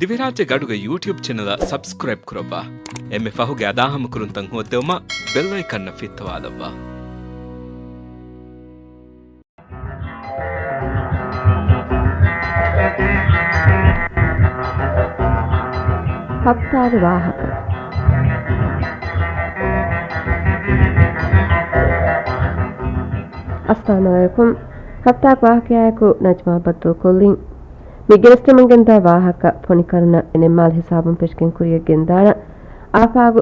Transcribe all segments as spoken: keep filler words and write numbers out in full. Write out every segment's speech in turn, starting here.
ދިވެހިރާއްޖޭގެ އަޑުގެ ޔޫޓިއުބް ޗެނަލަށް ސަބްސްކްރައިބް ކުރައްވާ. އެންމެ ފަހުގެ އަދާހަމަކުރުންތައް ހޯއްދެވުމަށް ބެލް އައިކަންއަށް ފިއްތަވާލައްވާ. ހަފްތާގެ ވާހަކަ. އައްސަލާމު ޢަލައިކުމް. ހަފްތާގެ ވާހަކަޔާއެކު ނަޖްމާ ބައްދަލުކޮށްލިން. މި ގެނެސްދެމުންގެންދާ ވާހަކަ ފޮނިކަރުނަ އެނެއްމާލް ހިސާބުން ފެށިގެން ކުރިޔަށް ގެންދާނަ. އާފާގު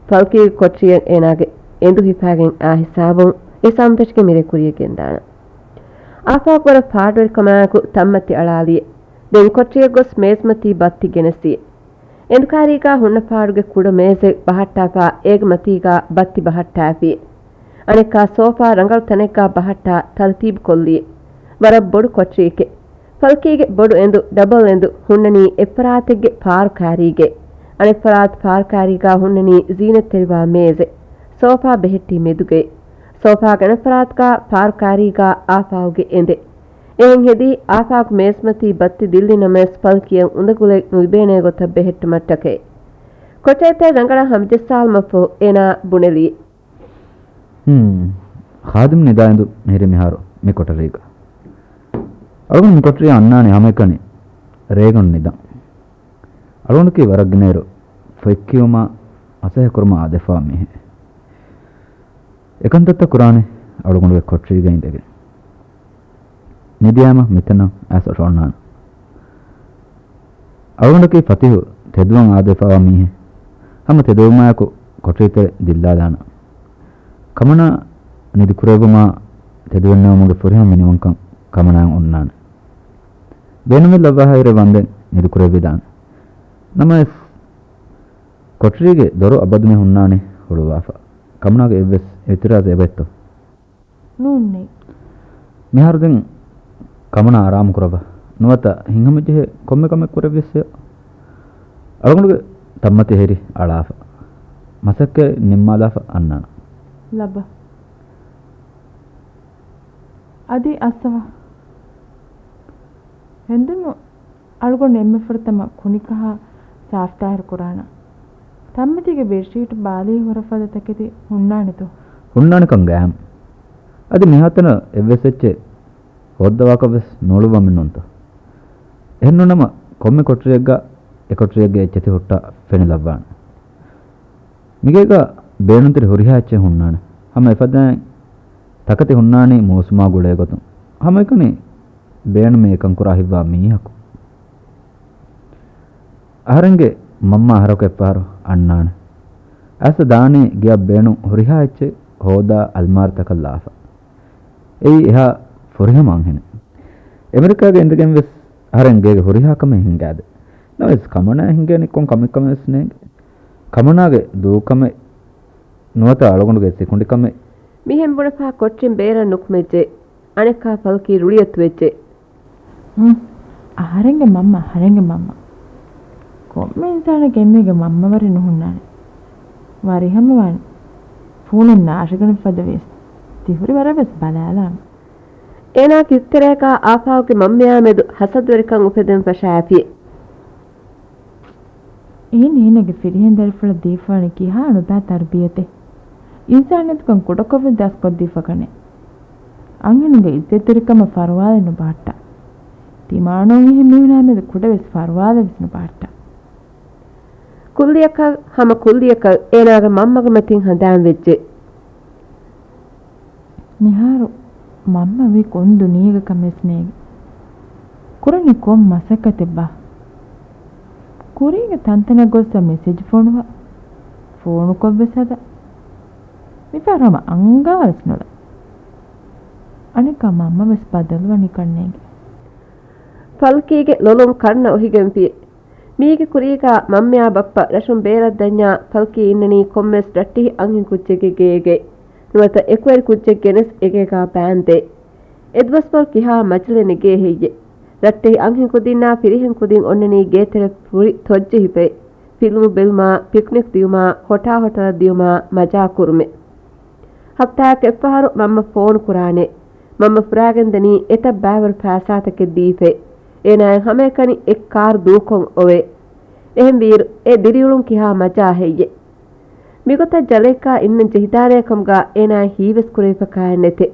ފަލްކީގެ ކޮޓަރިއަށް އޭނާގެ އެނދު ހިފާގެން އާ ހިސާބުން ހިސާބުން ފެށިގެން މިރޭ ކުރިޔަށް ގެންދާނަ. އާފާގު ވަރަށް ފާޑުވެރިކަމާއެކު ތަންމަތި އަޅާލިއެ. ދެން ކޮޓަރިއަށް ގޮސް މޭޒުމަތީ ބައްތި ގެނެސްދިޔެ. އެނދުކާރީގާ ހުންނަ ފާޑުގެ ކުޑަ މޭޒެއް ބަހައްޓާފާ އޭގެ މަތީގާ ބައްތި ބަހައްޓާފި. އަނެއްކާ ސޯފާ ރަނގަޅު ތަނެއްގާ ބަހައްޓާ ތަރުތީބު ކޮށްލި. ވަރަށް ބޮޑު ކޮޓަރިއެކޭ. ފަލްކީގެ ބޮޑު އެނދު، ޑަބަލް އެނދު ހުންނަނީ އެއްފަރާތެއްގެ ފާރު ކާރީގައި. އަނެއްފަރާތު ފާރު ކާރީގާ ހުންނަނީ ޒީނަތްތެރިވާ މޭޒެއް. ސޯފާ ބެހެއްޓީ މެދުގައި. ސޯފާގެ އަނެއްފަރާތުގާ ފާރު ކާރީގާ އާފާގުގެ އެނދެއް. އެހެން ހެދީ، އާފާގު މޭޒުމަތީ ބައްތި ދިއްލި ނަމަވެސް ފަލްކީއަށް އުނދަގުލެއް ނުލިބޭނޭ ގޮތަށް ބެހެއްޓުމަށްޓަކައި. ކޮޓަރިއަށް ރަނގަޅަށް ހަމަޖައްސާލުމަށްފަހު އޭނާ ބުނެލި. ހުން. ޚާދިމް ނިދާ އެނދު މިހިރި މިހާރު މި ކޮޓަރީގަ. އަޅުގަނޑު މި ކޮޓަރީ އަންނާނީ ހަމައެކަނި ރޭގަނޑު ނިދަން. އަޅުގަނޑަކީ ވަރަށް ގިނައިރު ފޮތްކިޔުމާ މަސައްކަތް ކުރުމަށް އާދައިފަވާ މީހެއް. އެކަންތައްތައް ކުރާނެ އަޅުގަނޑުގެ ކޮޓަރީގަ އިނދެގެން. ނިދިއައިމަ މިތަނަށް އައިސް އޮށޯންނާނެ. އަޅުގަނޑަކީ ފަތިހު ތެދުވަން އާދައިފަވާ މީހެއް. ހަމަ ތެދުވުމާއެކު ކޮޓަރީތެރެ ދިއްލާލާނަން. ކަމަނާ ނިދިކުރެއްވުމާ ތެދުވެންނެވުމުގެ ފުރިހަމަ މިނިވަންކަން ކަމަނާއަށް އޮންނާނެ. ބޭނުމެއް ލައްވާހާއިރު ވަންދެން ނިދިކުރެއްވިދާނެ. ނަމަވެސް، ކޮޓަރީގެ ދޮރު އަބަދުމެ ހުންނާނީ ހުޅުވާފަ. ކަމަނާގެ އެއްވެސް އިއުތިރާޒެއް އެބައޮތްތޯ؟ ނޫންނޭ. މިހާރު ދެން ކަމަނާ އަރާމު ކުރައްވާ. ނުވަތަ ހިތްހަމަޖެހޭ ކޮންމެ ކަމެއް ކުރެއްވިއްސެވެ. އަޅުގަނޑުގެ ތަންމަތި ހެރި އަޅާފަ. މަސައްކަތް ނިންމާލާފަ އަންނާނަން. ލައްބަ. އަދި އައްސަވާ. ހެނދުނު އަޅުގަނޑު އެންމެ ފުރަތަމަ ކުނިކަހާ ސާފްތާހިރު ކުރާނަން. ތަންމަތީގެ ބެޑްޝީޓް ބާލީ ހުރަފަދަ ތަކެތި ހުންނާނެތޯ؟ ހުންނާނެކަން ގައިމު. އަދި މިހާތަނަށް އެއްވެސް އެއްޗެއް ހޯއްދަވާކަށްވެސް ނޫޅުއްވަމެއް ނޫންތޯ؟ އެހެންނޫނަމަ ކޮންމެ ކޮޓަރިއެއްގަ އެ ކޮޓަރިއެއްގެ އެއްޗެތި ހުއްޓާ ފެނިލައްވާނެ. މިގޭގަ ބޭނުންތެރި ހުރިހާ އެއްޗެއް ހުންނާނެ. ހަމަ އެފަދައިން ތަކެތި ހުންނާނީ މޫސުމާ ގުޅޭ ގޮތުން. ހަމައެކަނި ބޭނުމީ އެކަން ކުރާ ހިތްވާ މީހަކު. އަހަރެންގެ މަންމަ އަހަރަކު އެއްފަހަރު އަންނާނެ. އައިސް ދާނީ ގެއަށް ބޭނުން ހުރިހާ އެއްޗެއް ހޯދާ އަލްމާރިތަކަށް ލާފަ. އެއީ އެހާ ފުރިހަމަ އަންހެނެއް. އެމެރިކާގަ އިނދެގެން ވެސް އަހަރެން ގޭގެ ހުރިހާ ކަމެއް ހިނގާދޭ. ނަމަވެސް ކަމަނާއަށް ހިނގޭނީ ކޮން ކަމެއްކަމެއް ވެސް ނޭނގެ. ކަމަނާގެ ދޫކަމެއް ނުވަތަ އަޅުގަނޑުގެ ސިކުނޑިކަމެއް. މިހެން ބުނެފާ ކޮޓަރިން ބޭރަށް ނުކުމެއްޖެ. އަނެއްކާ ފަލްކީ ރުޅިއަތުވެއްޖެ. ހުން. އަހަރެންގެ މަންމަ، އަހަރެންގެ މަންމަ. ކޮންމެ އިންސާނެއްގެ އެންމެގެ މަންމަވެރި ނުހުންނާނެ. ވަރިހަމަވާނެ. ފޫނެއް ނާށިގަނޑު ފަދަ ވިޔަސް ތިހުރި ވަރަށް ވެސް ބަލާލާނެ. އޭނާ ކިސްތެރޭގާ އާފާގުގެ މަންމަޔާ މެދު ހަސަދަވެރިކަން އުފެދެން ފަށާފި. އޭނަ އޭނަގެ ފިރިހެން ދަރިފުޅަށް ދީފާނެ ކިހާ ނުބައި ތަރުބިޔަތެއް. އިންސާނިއްޔަތުކަން ކުޑަކޮށްވެސް ދަސްކޮށްދީފަ ކަނެ. އަންހެނުންގެ އިއްޒަތްތެރިކަމަށް ފަރުވާލެއް ނުބަހައްޓާ. ތިމާނައުން އެހެން މީހުނާ މެދު ކުޑަވެސް ފަރުވާލެއް ވެސް ނުބަހައްޓާ. ކުއްލިއަކަށް ހަމަ ކުއްލިއަކަށް އޭނާގެ މަންމަގެ މަތިން ހަނދާން ވެއްޖެ. މިހާރު މަންމަ ވީ ކޮން ދުނިޔޭގަ ކަމެއް ނޭނގެ. ކުރަނީ ކޮން މަސައްކަތެއްބާ؟ ކުރީގެ ތަންތަނަށް ގޮއްސަ މެސެޖް ފޮނުވާ. ފޯނުކޮށްވެސް ހަދާ. މިފަހަރު ހަމަ އަނގާވެސް ނުލާ. އަނެއްކާ މަންމަވެސް ބަދަލުވަނީކަން ނޭނގެ. ފަލްކީގެ ލޮލުން ކަންނަ އޮހިގެންފި. މީގެ ކުރީގާ މަންމަޔާ ބައްޕަ ރަށުން ބޭރަށް ދަންޏާ ފަލްކީ އިންނަނީ ކޮންމެސް ރައްޓެހި އަންހެން ކުއްޖެއްގެ ގޭގައި. ނުވަތަ އެކުވެރި ކުއްޖެއް ގެނެސް އެގޭގާ ބާންދޭ. އެދުވަސްވަރު ކިހާ މަޖަލެއް ނެގޭ ހެއްޔެ؟ ރައްޓެހި އަންހެން ކުދިންނާ ފިރިހެން ކުދިން އޮންނަނީ ގޭތެރެ ފުރި ތޮއްޖެހިފައި. ފިލްމު ބެލުމާ، ޕިކްނިކް ދިޔުމާ، ހޮޓާ ހޮޓަލަށް ދިޔުމާ، މަޖާ ކުރުމެއް. ހަފްތާއަކަށް އެއްފަހަރު މަންމަ ފޯނު ކުރާނެ. މަންމަ ފުރާގެން ދަނީ އެތައް ބައިވަރު ފައިސާތަކެއް ދީފައި. އޭނާއަށް ހަމައެކަނި އެއް ކާރު ދޫކޮށް އޮވޭ. އެހެންވީއިރު، އެ ދިރިއުޅުން ކިހާ މަޖާހެއްޔޭ؟ މިގޮތަށް ޖަލައްކާ އިންނަން ޖެހިދާނޭ ކަމުގަ އޭނާ ހީވެސް ކުރެވިފަ ކާއެއް ނެތޭ.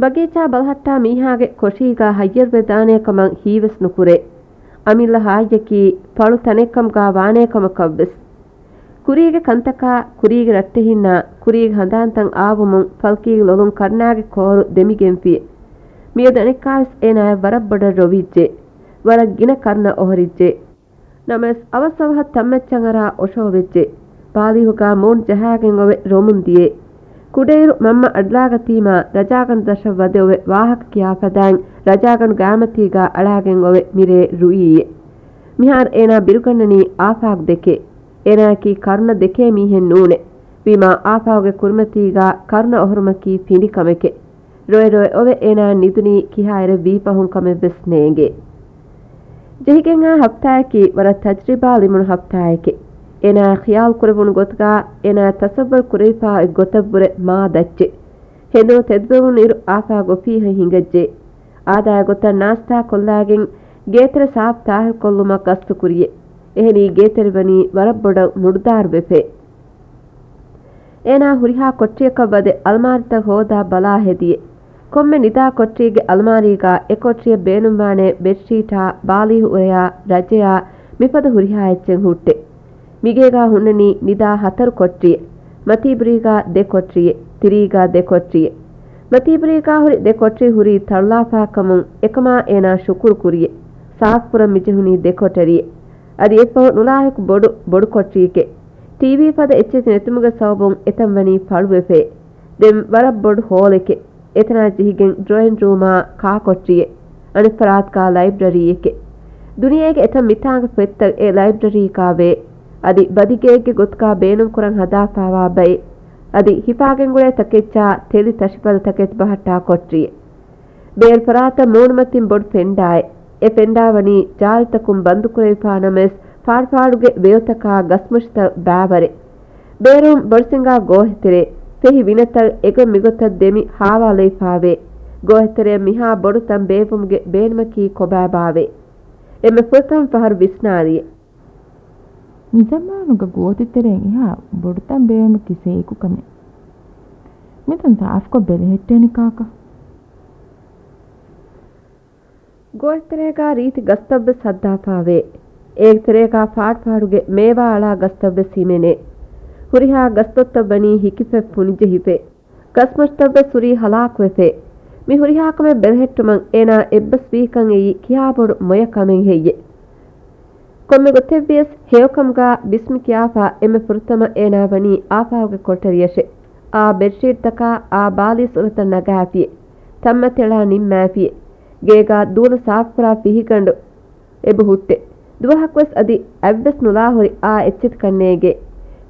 ބަގީޗާ ބަލަހައްޓާ މީހާގެ ކޮށީގަ ހައްޔަރުވެދާނޭ ކަމަށް ހީވެސް ނުކުރޭ. އަމިއްލަ ހާއްޔަކީ ފަޅު ތަނެއް ކަމުގަ ވާނޭ ކަމަކަށްވެސް. ކުރީގެ ކަންތަކާ، ކުރީގެ ރައްޓެހިންނާ، ކުރީގެ ހަނދާންތައް އާވުމުން ފަލްކީގެ ލޮލުން ކަރުނާގެ ކޯރު ދެމިގެންފި. މިއަދު އަނެއްކާވެސް އޭނާއަށް ވަރަށް ބޮޑަށް ރޮވިއްޖެ. ވަރަށް ގިނަ ކަރުނަ އޮހޮރިއްޖެ. ނަމަވެސް އަވަސްއަވަހަށް ތަންމައްޗަށް އަރާ އޮށޯވެއްޖެ. ބާލީހުގަ މޫނު ޖަހާގެން އޮވެ ރޮމުން ދިޔޭ. ކުޑައިރު މަންމަ އަޑުލާގަތީމާ ރަޖާގަނޑު ދަށަށް ވަދެ އޮވެ ވާހަކަ ކިޔާ ފަދައިން ރަޖާގަނޑު ގާމަތީގަ އަޅާގެން އޮވެ މިރޭ ރުއީއެ. މިހާރު އޭނާ ބިރުގަންނަނީ އާފާގު ދެކެ. އޭނާއަކީ ކަރުނަ ދެކޭ މީހެއް ނޫނެ. ވީމާ އާފާގުގެ ކުރިމަތީގަ ކަރުނަ އޮހޮރުމަކީ ފިނޑި ކަމެކެ. ރޮއެ ރޮއެ އޮވެ އޭނާ ނިދުނީ ކިހާއިރެއް ވީ ފަހުން ކަމެއްވެސް ނޭނގޭ. ޖެހިގެން އާ ހަފްތާއަކީ ވަރަށް ތަޖްރިބާ ލިބުނު ހަފްތާއެކެ. އޭނާ ޚިޔާލު ކުރެވުނު ގޮތުގަ އޭނާ ތަސައްވަރު ކުރެވިފާ އޮތް ގޮތަށްވުރެ މާ ދައްޗެ. ހެނދުނު ތެދުވެވުނު އިރު އާފާގު އޮފީހަށް ހިނގައްޖެ. އާދައިގެ ގޮތަށް ނާސްތާ ކޮށްލާގެން ގޭތެރެ ސާފު ތާހިރުކޮށްލުމަށް ގަސްތު ކުރިއެ. އެހެނީ ގޭތެރެ ވަނީ ވަރަށް ބޮޑަށް މުޑުދާރު ވެފޭ. އޭނާ ހުރިހާ ކޮޓަރިއަކަށް ވަދެ އަލްމާރިތައް ހޯދާ ބަލާ ހެދިއެ. ކޮންމެ ނިދާ ކޮޓަރީގެ އަލްމާރީގަ އެ ކޮޓަރިއަށް ބޭނުންވާނޭ ބެޑްޝީޓާ، ބާލީހު އުރެޔާ، ރަޖެޔާ، މިފަދަ ހުރިހާ އެއްޗެއް ހުއްޓެ. މިގޭގަ ހުންނަނީ ނިދާ ހަތަރު ކޮޓަރިއެއް، މަތީބުރީގަ ދެ ކޮޓަރިއެއް، ތިރީގަ ދެ ކޮޓަރިއެއް. މަތީބުރީގަ ހުރި ދެ ކޮޓަރި ހުރީ ތަޅުލާފާ ކަމުން އެކަމާ އޭނާ ޝުކުރު ކުރިއެ. ސާފު ކުރަން މިޖެހުނީ ދެ ކޮޓަރިއެއް. އަދި އެއްފަހު ނުލާހިކު ބޮޑު، ބޮޑު ކޮޓަރިއެކެ. ޓީވީ ފަދަ އެއްޗެތި ނެތުމުގެ ސަބަބުން އެތަން ވަނީ ފަޅުވެފޭ. ދެން ވަރަށް ބޮޑު ހޯލެކެ. އެތަނާ ޖެހިގެން ޑްރޮއިން ރޫމާ ކާ ކޮޓަރިއެއް. އަނެއް ފަރާތުގަ ލައިބްރަރީއެކެ. ދުނިޔޭގެ އެތައް މިތާނގެ ފޮތްތައް އެ ލައިބްރަރީގަ ވޭ. އަދި ބަދިގެއެއްގެ ގޮތުގަ ބޭނުންކުރަން ހަދާފާވާ ބައެއް. އަދި ހިފާގެންގުޅޭ ތަކެއްޗާ ތެލި ތަށިފަލަ ތަކެތި ބަހައްޓާ ކޮޓަރިއެއް. ބޭރު ފަރާތަށް މޫނުމަތިން ބޮޑު ފެންޑާއެއް. އެ ފެންޑާ ވަނީ ޖާލިތަކުން ބަންދުކުރެވިފާ ނަމަވެސް، ފާޑުފާޑުގެ ވެޔޮތަކާ ގަސްމުށިތައް ބާވަރެއް. ބޭރުން ބޮޑުސިނގާ ގޯހެތެރޭ، ފެހި ވިނަތައް އެގޮތް މިގޮތަށް ދެމި ހާވާލައިފާވޭ. ގޯހެތެރެއަށް މިހާ ބޮޑު ތަން ބޭއްވުމުގެ ބޭނުމަކީ ކޮބާބާވޭ؟ އެންމެ ފުރަތަމަ ފަހަރު ވިސްނާލިއެ. މިޒަމާނުގަ ގޯތިތެރެއިން އެހާ ބޮޑުތަން ބޭއްވުމަކީ ސޭކުކަމެއް. މިތަން ސާފުކޮށް ބެލެހެއްޓޭނެ ކާކަށް. ގޯތިތެރޭގަ ރީތި ގަސްތައްވެސް ހައްދާފާވޭ. އޭގެ ތެރޭގަ ފާޑުފާޑުގެ މޭވާ އަޅާ ގަސްތައްވެސް ހިމެނޭ. ހުރިހާ ގަސްތޮއްތައް ވަނީ ހިކިފެ ފުނިޖެހިފެ. ގަސްމުށިތައްވެސް ހުރީ ހަލާކުވެފައި. މި ހުރިހާ ކަމެއް ބެލެހެއްޓުމަށް އޭނާ އެއްބަސްވީކަން އެއީ ކިހާބޮޑު މޮޔަ ކަމެއް ހެއްޔެ؟ ކޮންމެ ގޮތެއްވިޔަސް ހެޔޮކަމުގަ ބިސްމި ކިޔާފަ އެންމެ ފުރަތަމަ އޭނާ ވަނީ އާފާގެ ކޮޓަރިއަށެ. އާ ބެޑްޝީޓްތަކާ އާ ބާލީސް އުރަތައް ނަގާފިއެ. ތަންމަތި އަޅާ ނިންމާފިއެ. ގޭގަ ދޫލަ ސާފުކުރާ ފިހިގަނޑު އެބަ ހުއްޓެ. ދުވަހަކުވެސް އަދި އަތްވެސް ނުލާހުރި އާ އެއްޗެތިކަން ނޭނގޭ.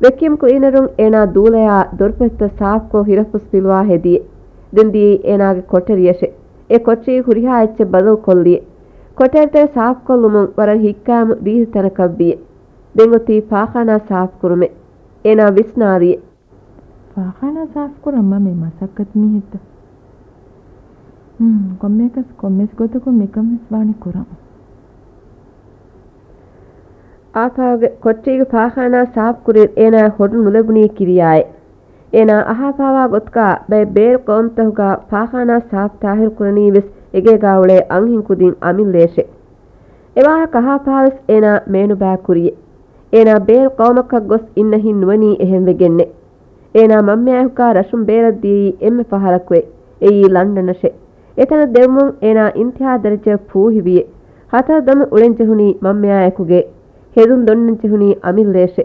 ވެކިއުމް ކްލީނަރުން އޭނާ ދޫލަޔާ ދޮރުފަތިތައް ސާފުކޮށް ހިރަފުސް ފިލުވާ ހެދިއެ. ދެން ދިޔައީ އޭނާގެ ކޮޓަރިއަށެ. އެ ކޮޓަރީ ހުރިހާ އެއްޗެއް ބަދަލުކޮށްލިއެ. ކޮޓަރިތެރެ ސާފުކޮށްލުމުން ވަރަށް ހިއްކާމު ރީތި ތަނަކަށްވިއެ. ދެން އޮތީ ފާޚާނާ ސާފުކުރުމެއް. އޭނާ ވިސްނާލިއެ. ފާޚާނާ ސާފުކުރަން މަ މި މަސައްކަތް މީހެއްތަ؟ ހުން، ކޮންމެއަކަސް ކޮންމެސް ގޮތަކުން މިކަން ވެސް ވާނެ ކުރަން. އާފާގެ ކޮޓަރީގެ ފާޚާނާ ސާފުކުރި އޭނާ ހޮޑު ނުލެބުނީ ކިރިޔާއެއް. އޭނާ އަހާފާވާ ގޮތުގަ ބައެއް ބޭރު ޤައުމުތަކުގަ ފާޚާނާ ސާފު ތާހިރު ކުރަނީ ވެސް އެގޭގަ އުޅޭ އަންހެން ކުދިން އަމިއްލައަށެ. އެވާހަކަ އަހާފާވެސް އޭނާ މޭނުބާ ކުރިއެ. އޭނާ ބޭރު ޤައުމަކަށް ގޮސް އިންނަހިން ނުވަނީ އެހެން ވެގެންނެ. އޭނާ މަންމައާއެކުގަ ރަށުން ބޭރަށް ދިޔައީ އެންމެ ފަހަރަކުއެ. އެއީ ލަންޑަނަށެ. އެތަނަށް ދެވުމުން އޭނާ އިންތިހާ ދަރަޖައަށް ފޫހިވިއެ. ހަތަރު ދަމު އުޅެން ޖެހުނީ މަންމައާއެކުގެ. ހެދުން ދޮންނަން ޖެހުނީ އަމިއްލައަށެ.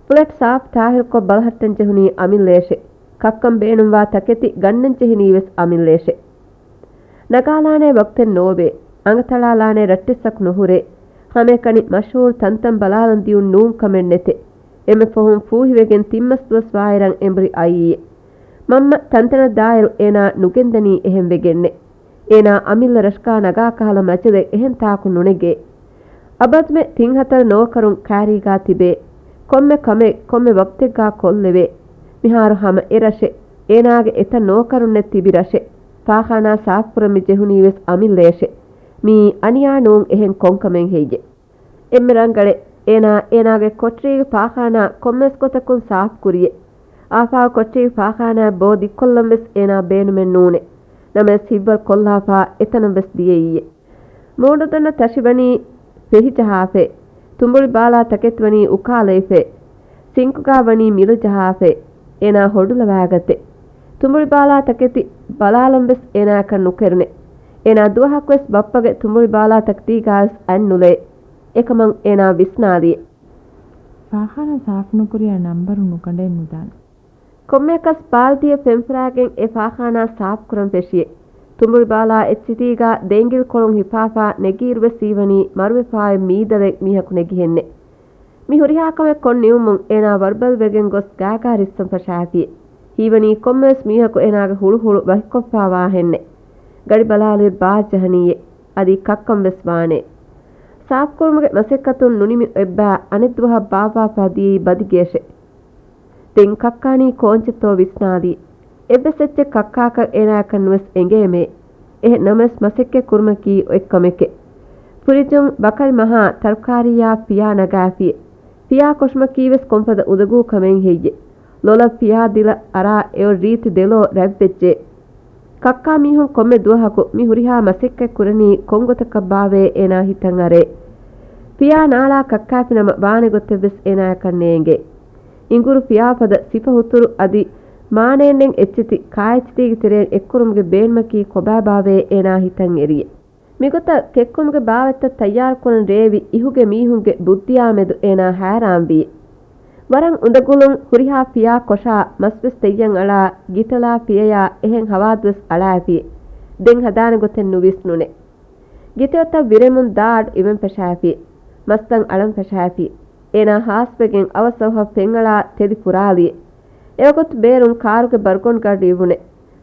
ފުލެޓް ސާފު ތާހިރުކޮށް ބަލަހައްޓަން ޖެހުނީ އަމިއްލައަށެ. ކައްކަން ބޭނުންވާ ތަކެތި ގަންނަން ޖެހެނީ ވެސް އަމިއްލައަށެ. ނަގާލާނޭ ވަގުތެއް ނޯވޭ. އަނގަތަޅާލާނޭ ރައްޓެއްސަކު ނުހުރޭ. ހަމައެކަނި މަޝްހޫރު ތަންތަން ބަލާލަން ދިޔުން ނޫން ކަމެއް ނެތޭ. އެންމެ ފަހުން ފޫހިވެގެން ތިން މަސް ދުވަސް ވާއިރަށް އެނބުރި އައީއޭ. މަންމަ ތަންތަނަށް ދާއިރު އޭނާ ނުގެންދަނީ އެހެން ވެގެންނެ. އޭނާ އަމިއްލަ ރަށުގަ ނަގާ ކަހަލަ މަޖަލެއް އެހެން ތާކު ނުނެގޭ. އަބަދުމެ ތިން ހަތަރު ނޯކަރުން ކައިރީގަ ތިބޭ. ކޮންމެ ކަމެއް ކޮންމެ ވަގުތެއްގަ ކޮށްލެވޭ. މިހާރު ހަމަ އެ ރަށެއް. އޭނާގެ އެތައް ނޯކަރުންނެއް ތިބި ރަށެއް. ފާޚާނާ ސާފުކުރަން މި ޖެހުނީ ވެސް އަމިއްލައަށެ. މީ އަނިޔާ ނޫން އެހެން ކޮންކަމެއް ހެއްޔެ؟ އެންމެ ރަނގަޅެއް، އޭނާ އޭނާގެ ކޮޓަރީގެ ފާޚާނާ ކޮންމެސް ގޮތަކުން ސާފު ކުރިއެ. އާފާގު ކޮޓަރީގެ ފާޚާނާއަށް ބޯ ދިއްކޮށްލަން ވެސް އޭނާ ބޭނުމެއް ނޫނެ. ނަމަވެސް ހިތްވަރު ކޮށްލާފާ އެތަނަށް ވެސް ދިޔައީއެ. މޫނުދަންނަ ތަށި ވަނީ ފެހި ޖަހާފައި، ތުނބުޅި ބާލާ ތަކެތި ވަނީ އުކާލައިފައި، ސިންކުގާ ވަނީ މިލަ ޖަހާފައި، އޭނާ ހޮޑުލަވާގަތެ. ތުނބުޅި ބާލާ ތަކެތި ބަލާލަން ވެސް އޭނާއަކަށް ނުކެރުނެ. އޭނާ ދުވަހަކު ވެސް ބައްޕަގެ ތުނބުޅި ބާލާ ތަކެތީގާ ވެސް އަތް ނުލައެ. އެކަމަށް އޭނާ ވިސްނާލިއެ. ފާޚާނާ ސާފު ނުކުރިޔާ ނަންބަރު ނުގަނޑައެއް ނުދާނެ. ކޮންމެއަކަސް ބާލްދިއެއް ފެންފުރާގެން އެ ފާޚާނާ ސާފުކުރަން ފެށިއެ. ތުނބުޅި ބާލާ އެއްޗިތީގާ ދޭނގިލި ކޮޅުން ހިފާފާ ނެގިއިރު ވެސް ހީވަނީ މަރުވެފާއި މީދަލެއް މީހަކު ނެގިހެންނެ. މި ހުރިހާ ކަމެއް ކޮށް ނިމުމުން އޭނާ ވަރުބަލި ވެގެން ގޮސް ގާގާ ރިއްސަން ފަށާފިއެ. ހީވަނީ ކޮންމެވެސް މީހަކު އޭނާގެ ހުޅުހުޅު ވަކިކޮށްފާވާހެންނެ. ގަޑި ބަލާލިއިރު ބާސް ޖަހަނީއެ. އަދި ކައްކަން ވެސް ވާނެ. ސާފުކުރުމުގެ މަސައްކަތުން ނުނިމި އެއްބާ އަނެއްދުވަހަށް ބާއްވާފާ ދިޔައީ ބަދިގެއަށެ. ދެން ކައްކާނީ ކޯންޗެއްތޯ ވިސްނާލީ. އެއްވެސް އެއްޗެއް ކައްކާކަށް އޭނާއަކަށް ނުވެސް އެނގޭމޭ. އެހެން ނަމަވެސް މަސައްކަތް ކުރުމަކީ އޮތް ކަމެކޭ. ފުރިޖުން ބަކަރި މަހާ ތަރުކާރީއާ ފިޔާ ނަގާފިއެ. ފިޔާ ކޮށުމަކީވެސް ކޮންފަދަ އުނދަގޫ ކަމެއް ހެއްޔެ؟ ލޮލަށް ފިޔާ ދިލަ އަރާ އެއޮތް ރީތި ދެލޯ ރަތްވެއްޖެ. ކައްކާ މީހުން ކޮންމެ ދުވަހަކު މި ހުރިހާ މަސައްކަތް ކުރަނީ ކޮންގޮތަކަށްބާވޭ އޭނާ ހިތަށް އަރޭ. ފިޔާ ނާޅާ ކައްކާފިނަމަ ވާނެ ގޮތެއްވެސް އޭނާއަކަށް ނޭނގޭ. އިނގުރު ފިޔާ ފަދަ ސިފަ ހުތުރު އަދި މާނައެއްނެތް އެއްޗިތި ކާއެއްޗިތީގެ ތެރެއަށް އެއްކުރުމުގެ ބޭނުމަކީ ކޮބާބާވޭ އޭނާ ހިތަށް އެރިއެ. މިގޮތަށް ކެއްކުމުގެ ބާވަތްތައް ތައްޔާރުކުރަން ރޭވި އިހުގެ މީހުންގެ ބުއްދިއާ މެދު އޭނާ ހައިރާންވި. ވަރަށް އުނދަގުލުން ހުރިހާ ފިޔާ ކޮށާ މަސްވެސް ތެއްޔަށް އަޅާ ގިތަލާ ފިޔަޔާ އެހެން ހަވާދުވެސް އަޅާފި. ދެން ހަދާނެ ގޮތެއް ނުވިސްނުނެ. ގިތަލަތައް ވިރެމުން ދާ އަޑު އިވެން ފަށާފި. މަސްތައް އަޅަން ފަށާފި. އޭނާ ހާސްވެގެން އަވަސް އަވަހަށް ފެންއަޅާ ތެލި ފުރާލި. އެވަގުތު ބޭރުން ކާރުގެ ބަރުގޮނޑި ގަޑު އިވުނެ.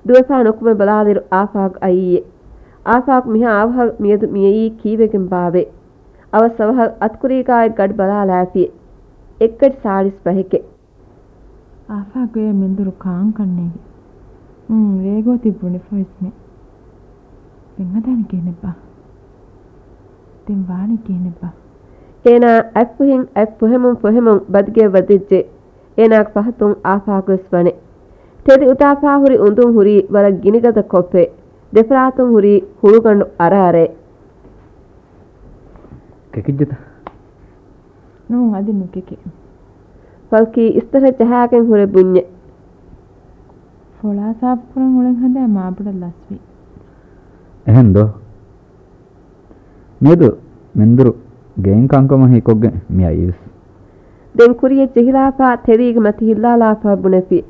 ދުވެފާ ނުކުމެ ބަލާލިރު އާފާގު އައީއެ. އާފާގު މިހާ އަވަހަށް މިއަދު މިއައީ ކީއްވެގެން ބާވޭ؟ އަވަސް އަވަހަށް އަތުކުރީގާ އެއް ގަޑި ބަލާލާފި. އެއްގަޑި ސާޅީސް ފަހެކެ. އާފާގު އެ މެންދުރު ކާން ކަންނޭގެ. އުން، ރޭގޯ ތިއްބުނި ފޮއިސްމެ. ދެން ހަދާނެ ކިހިނެއްބާ؟ ދެން ވާނީ ކިހިނެއްބާ؟ އޭނާ އަތްފުހިން އަތް ފުހެމުން ފުހެމުން ބަދިގެ ވަދެއްޖެ. އޭނާގެ ފަހަތުން އާފާގުވެސް ވަނެ. ތެލި އުދާފާ ހުރި އުނދުން ހުރީ ވަރަށް ގިނިގަދަ ކޮށްފެ. ދެފަރާތުން ހުރީ ހުޅުގަނޑު އަރާރެ. ކެކިއްޖެތަ؟ ނޫން، އަދި ނުކެކޭ. ފަލްކީ އިސްތަށަށް ޖަހާގެން ހުރެ ބުންޏެ. ފޮޅާ ސާފުކުރަން އުޅެން ހަދާ މާބޮޑަށް ލަސްވި. އެހެން ދޯ؟ މިއަދު މެންދުރު ގެއިން ކަންކަމަށް ހީކޮށްގެން މި އައީވެސް. ދެން ކުރިޔަށް ޖެހިލާފާ ތެލީގެ މަތި ހިއްލާލާފާ ބުނެފި.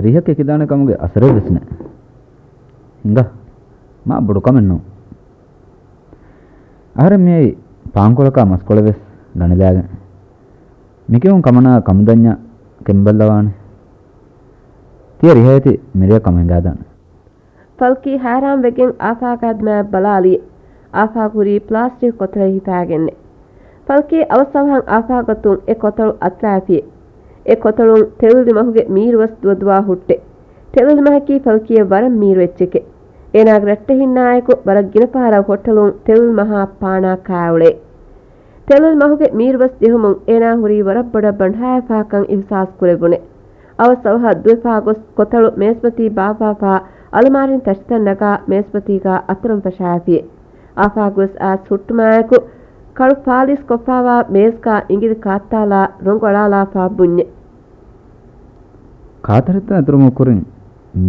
ރިހަ ކެކިދާނެ ކަމުގެ އަސަރެއް ވެސް ނެތް. ހިނގާ. މާ ބޮޑު ކަމެއް ނޫން. އަހަރެން މިއައީ ޕާންކޮޅަކާ މަސްކޮޅެއް ވެސް ގަނެލާގެން. މިކިހުން ކަމަނާ ކަމުދަންޏާ ކެނބައްލަވާނެ. ތިޔަ ރިހައެތި މިރެއަށް ކަމު ހިނގާދާނެ. ފަލްކީ ހައިރާންވެގެން އާފާގާ ދިމާއަށް ބަލާލި. އާފާގު ހުރީ ޕްލާސްޓިކް ކޮތަޅެއް ހިފާގެންނެ. ފަލްކީ އަވަސް އަވަހަށް އާފާގު އަތުން އެ ކޮތަޅު އަތުލާފި. އެ ކޮތަޅުން ތެލުލި މަހުގެ މީރު ވެސް ދުވަދުވާ ހުއްޓެ. ތެލުލި މަހަކީ ފަލްކީއަށް ވަރަށް މީރު އެއްޗެކެ. އޭނާގެ ރައްޓެހިންނާއެކު ވަރަށް ގިނަ ފަހަރަށް ހޮޓަލުން ތެލުލި މަހާ ޕާނާ ކާއުޅޭ. ތެލުލި މަހުގެ މީރު ވެސް ޖެހުމުން އޭނާ ހުރީ ވަރަށް ބޮޑަށް ބަނޑާއެފާކަން އިހުސާސް ކުރެވުނެ. އަވަސް އަވަހަށް ދުވެފާ ގޮސް ކޮތަޅު މޭޒުމަތީ ބާއްވާފާ އަލުމާރީން ތަށިތައް ނަގާ މޭޒުމަތީގާ އަތުރަން ފަށާފި. އާފާގުވެސް އައިސް ހުއްޓުމާއެކު ކަޅު ފާލީސް ކޮށްފާވާ މޭޒުގާ އިނގިލި ކާއްތާލާ ރޮނގު އަޅާލާފާ ބުންޏެ. ކާތަރިތައް އިތުރުމުގެ ކުރިން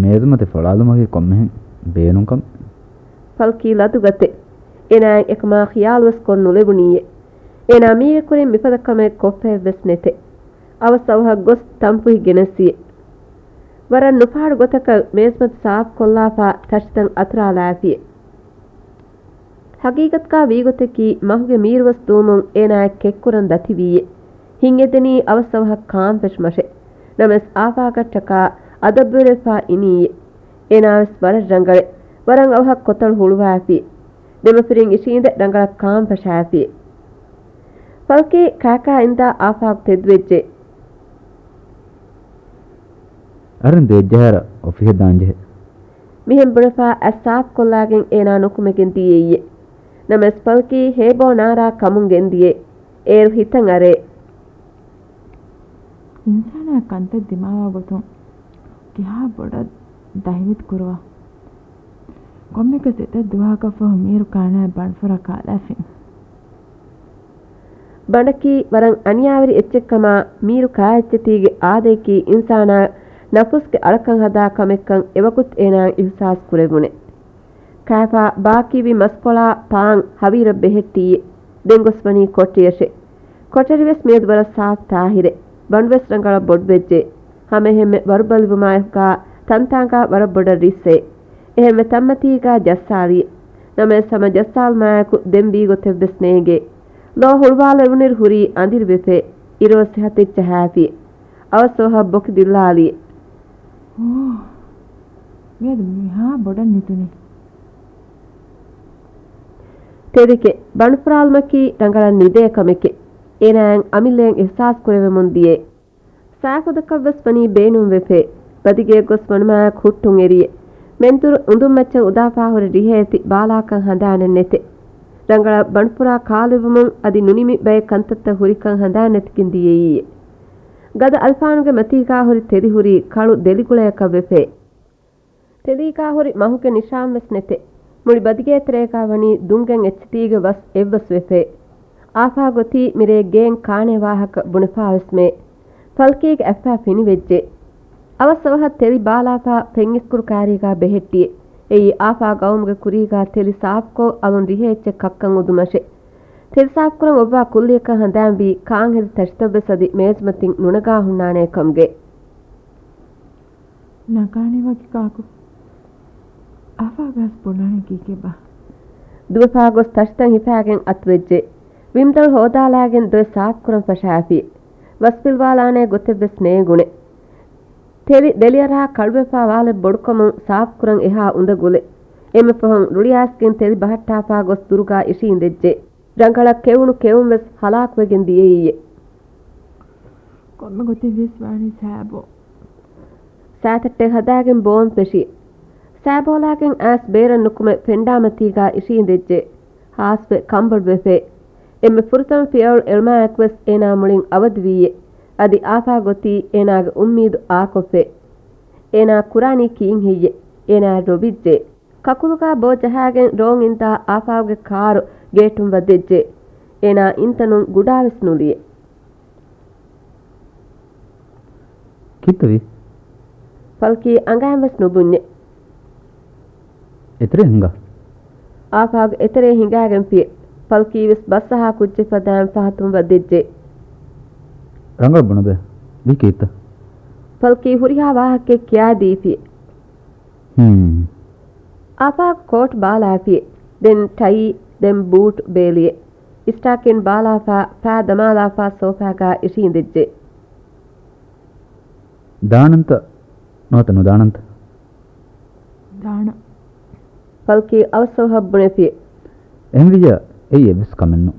މޭޒުމަތި ފޮޅާލުމަކީ ކޮންމެހެން ބޭނުން ކަމެއް. ފަލްކީ ލަދުގަތެ. އޭނާއަށް އެކަމާ ޚިޔާލުވެސް ކޮށް ނުލެވުނީއެ. އޭނާ މީގެ ކުރިން މިފަދަ ކަމެއް ކޮށްފައެއްވެސް ނެތެ. އަވަސް އަވަހަށް ގޮސް ތަންފުހި ގެނެސްފިއެ. ވަރަށް ނުފާޑު ގޮތަކަށް މޭޒުމަތި ސާފު ކޮށްލާފާ ތަށިތައް އަތުރާލާފިއެ. ހަގީގަތުގާ ވީގޮތަކީ މަހުގެ މީރުވެސް ދުވުމުން އޭނާއަށް ކެއްކުރަން ދަތިވީއެ. ހިތްއެދެނީ އަވަސް އަވަހަށް ކާން ފެށުމަށެ. ނަމަވެސް އާފާގަށްޓަކާ އަދަބުވެރިވެފާ އިނީއެ. އޭނާވެސް ވަރަށް ރަނގަޅެ. ވަރަށް އަވަހަށް ކޮތަޅު ހުޅުވާފި. ދެމަފިރިން އިށީނދެ ރަނގަޅަށް ކާން ފަށާފި. ފަލްކީ ކާކާ އިންދާ އާފާގު ތެދުވެއްޖެ. އަހަރެން ދޭއްޖަހާއިރަށް އޮފީހަށް ދާންޖެހޭ. މިހެން ބުނެފާ އަތް ސާފުކޮށްލާގެން އޭނާ ނުކުމެގެން ދިޔައީ. ނަމަވެސް ފަލްކީ ހޭބޯ ނާރާ ކަމުން ގެންދިޔަ. އޭރު ހިތަށް އަރޭ. އިންސާނާ ކަންތައް ދިމާވާ ގޮތުން ކިހާ ބޮޑަށް ދަހިވެތި ކުރުވާ. ކޮންމެއަކަސް އެތައް ދުވަހަކަށް ފަހު މީރު ކާނާ ބަނޑުފުރާ ކާލާފިން. ބަނޑަކީ ވަރަށް އަނިޔާވެރި އެއްޗެއްކަމާ، މީރު ކާއެއްޗެތީގެ އާދަޔަކީ އިންސާނާ ނަފުސްގެ އަޅަކަށް ހަދާ ކަމެއްކަން އެވަގުތު އޭނާއަށް އިހުސާސް ކުރެވުނެ. ކާފާ ބާކީވި މަސްކޮޅާ ޕާން ހަވީރަށް ބެހެއްޓީ. ދެން ގޮސް ވަނީ ކޮޓަރިއަށެ. ކޮޓަރިވެސް މިއަދު ވަރަށް ސާފު ތާހިރެ. ބަނޑުވެސް ރަނގަޅަށް ބޮޑުވެއްޖެ. ހަމައެހެންމެ ވަރުބަލިވުމާއެކުގާ ތަންތާނގާ ވަރަށް ބޮޑަށް ރިއްސޭ. އެހެންވެ ތަންމަތީގާ ޖައްސާލީ. ނަމަވެސް ހަމަ ޖައްސާލުމާއެކު ދެން ވީ ގޮތެއްވެސް ނޭނގޭ. ލޯ ހުޅުވާލެވުނިރު ހުރީ އަނދިރިވެފޭ. އިރުއޮއްސި ހަތެއްޗަހާފި. އަވަސް އަވަހަށް ބޮކި ދިއްލާލީ. އޯ، މިއަދު މިހާ ބޮޑަށް ނިދުނީ. ތެދެކެ، ބަނޑުފުރާލުމަކީ ރަނގަޅަށް ނިދޭ ކަމެކެ. އޭނާއަށް އަމިއްލައަށް އިހްސާސް ކުރެވެމުން ދިޔޭ. ސާފުދަކަށްވެސް ވަނީ ބޭނުންވެފޭ. ބަދިގެއަށް ގޮސް ވަނުމާއެކު ހުއްޓުން އެރިއެ. މެންދުރު އުނދުންމައްޗަށް އުދާފާހުރި ރިހޭތި ބާލާކަން ހަނދާނެއް ނެތެ. ރަނގަޅަށް ބަނޑުފުރާ ކާލެވުމުން އަދި ނުނިމި ބައެއް ކަންތައްތައް ހުރިކަން ހަނދާން ނެތިގެން ދިޔައީ. ގަދަ އަލްފާނުގެ މަތީގާ ހުރި ތެލި ހުރީ ކަޅު ދެލިގުޅަޔަކަށް ވެފޭ. ތެލީގާ ހުރި މަހުގެ ނިޝާންވެސް ނެތެ. މުޅި ބަދިގޭތެރޭގާ ވަނީ ދުންގެން އެއްޗިތީގެ ވަސް އެއްވަސް ވެފޭ. އާފާ ގޮތީ މިރޭ ގޭން ކާނޭ ވާހަކަ ބުނެފާވެސް މޭ. ފަލްކީގެ އަތްފާ ފިނިވެއްޖެ. އަވަސް އަވަހަށް ތެލި ބާލާފާ ފެންއިސްކުރު ކާރީގާ ބެހެއްޓިއެ. އެއީ އާފާ ގައުމުގެ ކުރީގާ ތެލި ސާފުކޮށް އަލުން ރިހޭ އެއްޗެއް ކައްކަން އުދުމަށެ. ތެލި ސާފުކުރަން އޮއްވާ ކުއްލިއަކަށް ހަނދާންވީ ކާންހެދި ތަށިތައްވެސް އަދި މޭޒުމަތިން ނުނަގާ ހުންނާނޭ ކަމުގެ. ނަގާނީ ވަކި ކާކު؟ އާފާގަސް ބުނާނެ ކީކޭބާ؟ ދުވެފާ ގޮސް ތަށިތަން ހިފާގެން އަތުވެއްޖެ. ވިމްދަޅު ހޯދާލާގެން ދޮވެ ސާފުކުރަން ފަށާފި. ވަސްފިލްވާލާނޭ ގޮތެއްވެސް ނޭނގުނެ. ތެލި ދެލިއަރާ ކަޅުވެފާ ވާލެއް ބޮޑުކަމުން ސާފުކުރަން އެހާ އުނދަގުލެ. އެންމެ ފަހުން ރުޅިއައިސްގެން ތެލި ބަހައްޓާފާ ގޮސް ދުރުގާ އިށީނދެއްޖެ. ރަނގަޅަށް ކެވުނު ކެއުންވެސް ހަލާކުވެގެން ދިޔައީއެ. ކޮންމެ ގޮތެއްވިޔަސް ވާނީ ސާބޯ. ސާތައްޓެއް ހަދާގެން ބޯން ފެށި. ސާބޯލާގެން އައިސް ބޭރަށް ނުކުމެ ފެންޑާމަތީގާ އިށީނދެއްޖެ. ހާސްވެ ކަންބޮޑުވެފޭ. އެންމެ ފުރަތަމަ ފިޔަވަޅު އެޅުމާއެކުވެސް އޭނާ މުޅިން އަވަދިވީއެ. އަދި އާފާ ގޮތީ އޭނާގެ އުއްމީދު އާކޮށްފޭ. އޭނާ ކުރާނީ ކީއްހެއްޔެ؟ އޭނާ ރޮވިއްޖެ. ކަކުލުގާ ބޯ ޖަހާގެން ރޯން އިންދާ އާފާގެ ކާރު ގޭޓުން ވަދެއްޖެ. އޭނާ އިންތަނުން ގުޑާވެސް ނުލިޔެ. ކީއްތަވީ؟ ފަލްކީ އަނގައިންވެސް ނުބުންޏެ. އެތެރޭ ހިނގާ. އާފާގް އެތެރޭ ހިނގާގެންފި. ފަލްކީވެސް ބަސްއަހާ ކުއްޖެއް ފަދައިން ފަހަތުން ވަދެއްޖެ. ރަނގަޅަށް ބުނަބޭ. ވީ ކީއްތަ؟ ފަލްކީ ހުރިހާ ވާހަކައެއް ކިޔާދީފި. ހުން. އާފާގް ކޯޓް ބާލާފި. ދެން ޓައި، ދެން ބޫޓް ބޭލިއެ. އިސްޓާކިން ބާލާފާ، ފާ ދަމާލާފާ ސޯފާގާ އިށީނދެއްޖެ. ދާނަންތަ ނުވަތަ ނުދާނަންތަ؟ ދާނަ. ފަލްކީ އަވަސްއަވަހަށް ބުނެފި. އެހެންވިއްޔާ އެއީ އެއްވެސް ކަމެއްނު.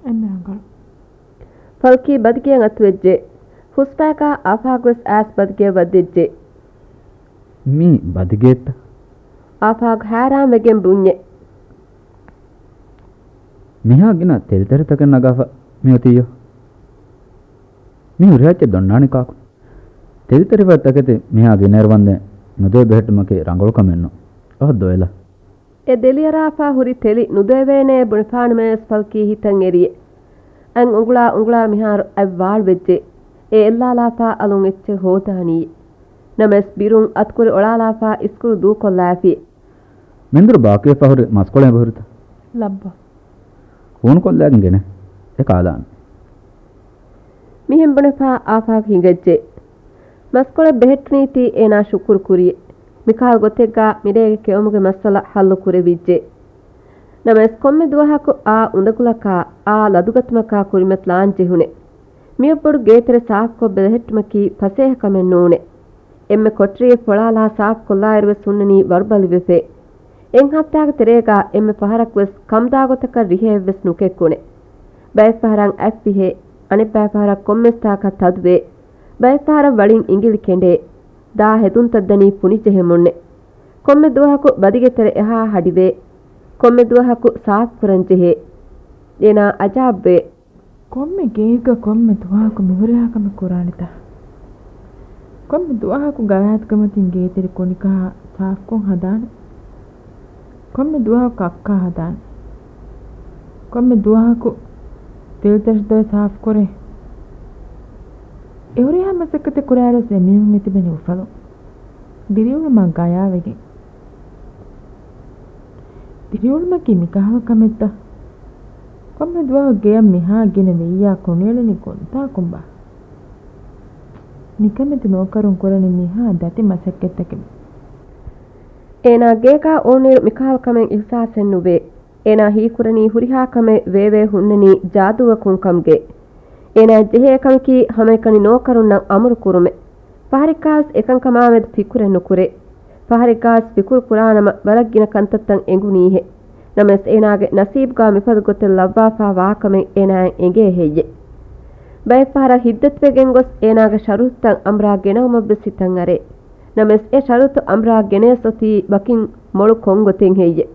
އެންމެ ރަނގަޅު. ފަލްކީ ބަދިގެއަށް އަތުވެއްޖެ. ހުސްފައިގާ އާފާގްވެސް އައިސް ބަދިގެއަށް ވައްދިއްޖެ. މީ ބަދިގެއެއްތަ؟ އާފާގް ހައިރާންވެގެން ބުންޏެ. މިހާ ގިނަ ތެލިތަރިތަކެއް ނަގާފަ މިއޮތީޔޯ. މީ ހުރިހާ އެއްޗެއް ދޮންނާނީ ކާކު؟ ތެލިތަރިފަ ތަކެތި މިހާ ގިނައިރު ވަންދެން ނުދޮވެ ބެހެއްޓުމަކީ ރަނގަޅު ކަމެއްނު. އަހަ ދޮވެލަ. އެ ދެލިއަރާފާ ހުރި ތެލި ނުދޮވެވޭނޭ ބުނެފާނަމަވެސް ފަލްކީ ހިތަށް އެރިއެ. އަތް އުނގުޅާ އުނގުޅާ މިހާރު އަތް ވާޅުވެއްޖެ. އެ އެއްލާލާފާ އަލުން އެއްޗެއް ހޯދާނީ. ނަމަވެސް ބިރުން އަތުކުރި އޮޅާލާފާ އިސްކުރު ދޫކޮށްލާފި. މެންދުރު ބާކީވެފާ ހުރި މަސްކޮޅެއް އެބަހުރިތަ؟ ލައްބަ. ހޫނުކޮށްލާގެން ގެނެ. އެ ކާލާނެ. މިހެން ބުނެފާ އާފާގް ހިނގައްޖެ. މަސްކޮޅެއް ބެހެއްޓުނީތީ އޭނާ ޝުކުރު ކުރި. މިކަހަލަ ގޮތެއްގާ މިރޭގެ ކެއުމުގެ މައްސަލަ ހައްލު ކުރެވިއްޖެ. ނަމަވެސް ކޮންމެ ދުވަހަކު އާ އުނދަގުލަކާ، އާ ލަދުގަތުމަކާ ކުރިމަތިލާން ޖެހުނެ. މިއަށްވަޑު ގޭތެރެ ސާފުކޮށް ބެލެހެއްޓުމަކީ ފަސޭހަ ކަމެއް ނޫނެ. އެންމެ ކޮޓަރިއެއް ފޮޅާލާ ސާފުކޮށްލާއިރުވެސް ހުންނަނީ ވަރުބަލިވެފޭ. އެއް ހަފްތާގެ ތެރޭގާ އެންމެ ފަހަރަކުވެސް ކަމުދާގޮތަކަށް ރިހެއެއްވެސް ނުކެއްކުނެ. ބައެއް ފަހަރަށް އަތްފިހޭ، އަނެއްބައި ފަހަރަށް ކޮންމެސް ތާކަށް ތަދުވޭ، ބައެއް ފަހަރަށް ވަޅިން އިނގިލި ކެނޑޭ. ދާ ހެދުންތައް ދަނީ ފުނިޖެހެމުންނެ. ކޮންމެ ދުވަހަކު ބަދިގެ ތެރެ އެހާ ހަޑިވޭ. ކޮންމެ ދުވަހަކު ސާފުކުރަން ޖެހޭ. އޭނާ އަޖާބްވޭ. ކޮންމެ ގެއެއްގަ ކޮންމެ ދުވަހަކު މިހުރިހާ ކަމެއް ކުރާނެތަ؟ ކޮންމެ ދުވަހަކު ގަވާއިދުގެ މަތިން ގޭތެރެ ކުނިކަހާ ސާފުކޮށް ހަދާނެ. ކޮންމެ ދުވަހަކު ކައްކާ ހަދާނެ. ކޮންމެ ދުވަހަކު ތެލްތަށި ދޮވެ ސާފުކުރޭ. އެ ހުރިހާ މަސައްކަތެއް ކުރާއިރުވެސް އެމީހުން މިތިބެނީ އުފަލުން. ދިރިއުޅުމާ ގަޔާވެގެން. ދިރިއުޅުމަކީ މިކަހަލަ ކަމެއްތަ؟ ކޮންމެ ދުވަހު ގެޔަށް މިހާ ގިނަ ވެއްޔާ ކުނިއެޅެނީ ކޮންތާކުންބާ؟ ނިކަމެތި ނޯކަރުން ކުރަނީ މިހާ ދަތި މަސައްކަތްތަކެއް. އޭނާ ގޭގާ އުޅުނުއިރު މިކަހަލަ ކަމެއް އިހުސާސެއް ނުވޭ. އޭނާ ހީކުރަނީ ހުރިހާ ކަމެއް ވޭވޭ ހުންނަނީ ޖާދޫއަކުން ކަމުގެ. އޭނާއަށް ޖެހޭ ކަމަކީ ހަމައެކަނި ނޯކަރުންނަށް އަމުރު ކުރުމެއް. ފަހަރެއްގާވެސް އެކަންކަމާމެދު ފިކުރެއް ނުކުރޭ. ފަހަރެއްގާވެސް ފިކުރު ކުރާނަމަ ވަރަށް ގިނަ ކަންތައްތައް އެނގުނީހޭ. ނަމަވެސް އޭނާގެ ނަސީބުގާ މިފަދަ ގޮތެއް ލައްވާފާ ވާކަމެއް އޭނާއަށް އެނގޭ ހެއްޔެ؟ ބައެއް ފަހަރަށް ހިތްދަތިވެގެން ގޮސް އޭނާގެ ޝަރުތުތައް އަނބުރާ ގެނައުމަށްވެސް ހިތަށް އަރޭ. ނަމަވެސް އެ ޝަރުތު އަނބުރާ ގެނެސް އޮތީ ވަކިން މޮޅު ކޮން ގޮތެއް ހެއްޔެ؟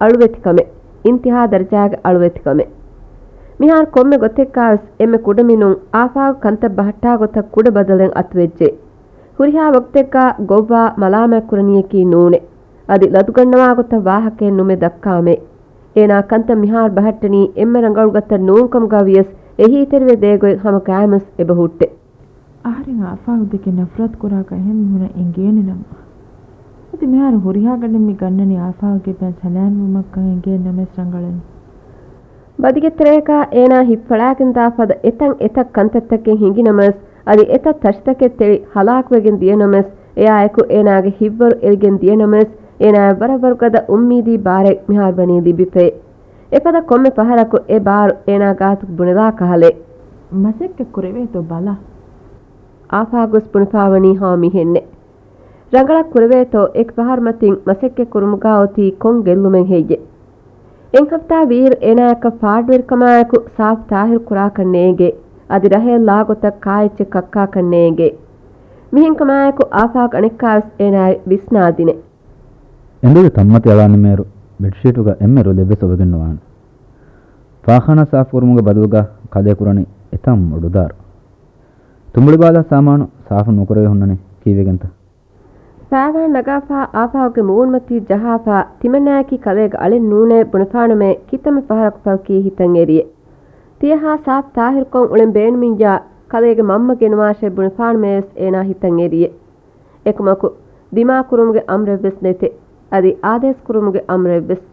އަޅުވެތިކަމެއް، އިންތިހާ ދަރަޖާގެ އަޅުވެތިކަމެއް. މިހާރު ކޮންމެ ގޮތެއްގާވެސް އެންމެ ކުޑަމިނުން އާފާގު ކަންތައް ބަހައްޓާ ގޮތަށް ކުޑަ ބަދަލެއް އަތުވެއްޖެ. ހުރިހާ ވަގުތެއްގާ ގޮއްވާ މަލާމާތްކުރަނީއަކީ ނޫނޭ. އަދި ލަދުގަންނަވާ ގޮތަށް ވާހަކައެއް ނުމެ ދައްކާމޭ. އޭނާ ކަންތައް މިހާރު ބަހައްޓަނީ އެންމެ ރަނގަޅު ގޮތަށް ނޫންކަމުގާ ވިޔަސް އެހީތެރިވެ ދޭ ގޮތް ހަމަ ގާތްމަސް އެބަ ހުއްޓެ. އަހަރެން އާފާގު ދެކެ ނަފްރަތު ކުރާކަށް އެހެން މީހުނަށް އެނގޭނެ ނަމަ. އަދި މިހާރު ހުރިހާ ގަނޑެއް މި ގަންނަނީ އާފާގުގެ ބައިން ސަލާމަތްވުމަށްކަން އެނގޭ ނަމަވެސް ރަނގަޅެއް ނު. ބަދިގެ ތެރޭގާ އޭނާ ހިތްފަޅާގެން ދާ ފަދަ އެތަން އެތައް ކަންތައްތަކެއް ހިނގި ނަމަވެސް، އަދި އެތައް ތަށިތަކެއް ތެޅި ހަލާކުވެގެން ދިޔަ ނަމަވެސް، އެއާއެކު އޭނާގެ ހިތްވަރު އެޅިގެން ދިޔަ ނަމަވެސް، އޭނާއަށް ވަރަށް ވަރުގަދަ އުއްމީދީ ބާރެއް މިހާރު ވަނީ ލިބިފައި. އެފަދަ ކޮންމެ ފަހަރަކު އެ ބާރު އޭނާ ގާތު ބުނެލާ ކަހަލައެއް. މަސައްކަތް ކުރެވޭތޯ ބަލަ. އާފާގު ވެސް ބުނެފާވަނީ ހަމަ މިހެންނެ. ރަނގަޅަށް ކުރެވޭތޯ އެކި ފަހަރު މަތިން މަސައްކަތް ކުރުމުގާ އޮތީ ކޮން ގެއްލުމެއް ހެއްޔެ؟ އެއް ހަފްތާ ވީއިރު އޭނާއަކަށް ފާޑުވެރިކަމާއެކު ސާފު ތާހިރު ކުރާކަށް ނޭނގޭ. އަދި ރަހޭލް ލާގޮތަށް ކާއެއްޗެއް ކައްކާކަށް ނޭނގޭ. މިހެންކަމާއެކު އާފާގު އަނެއްކާވެސް އޭނާއަށް ވިސްނާދިނެ. އެނދުގެ ތަންމަތި އަޅާނަމޭރު ބެޑްޝީޓުގަ އެންމެ ރުލެއްވެސް އޮވެގެން ނުވާނެ. ފާޚާނާ ސާފުކުރުމުގެ ބަދަލުގަ ކަލޭ ކުރަނީ އެތަން މޮޑުދާރު. ތުނބުޅިބާލާ ސާމާނު ސާފު ނުކުރެވި ހުންނަނީ ކީއްވެގެންތަ؟ ފާވާން ނަގާފާ އާފާގުގެ މޫނުމަތީ ޖަހާފާ ތިމަންނާއަކީ ކަލޭގެ އަޅެއް ނޫނޭ ބުނެފާނަމޭ ކިތަންމެ ފަހަރަކު ފަލްކީ ހިތަށް އެރިއޭ. ތިޔަހާ ސާފު ތާހިރުކޮށް އުޅެން ބޭނުމިއްޔާ ކަލޭގެ މަންމަ ގެނުވާށޭ ބުނެފާނަމޭވެސް އޭނާ ހިތަށް އެރިއޭ. އެކަމަކު، ދިމާކުރުމުގެ އަމްރެއްވެސް ނެތޭ. އަދި އާދޭސް ކުރުމުގެ އަމްރެއްވެސް.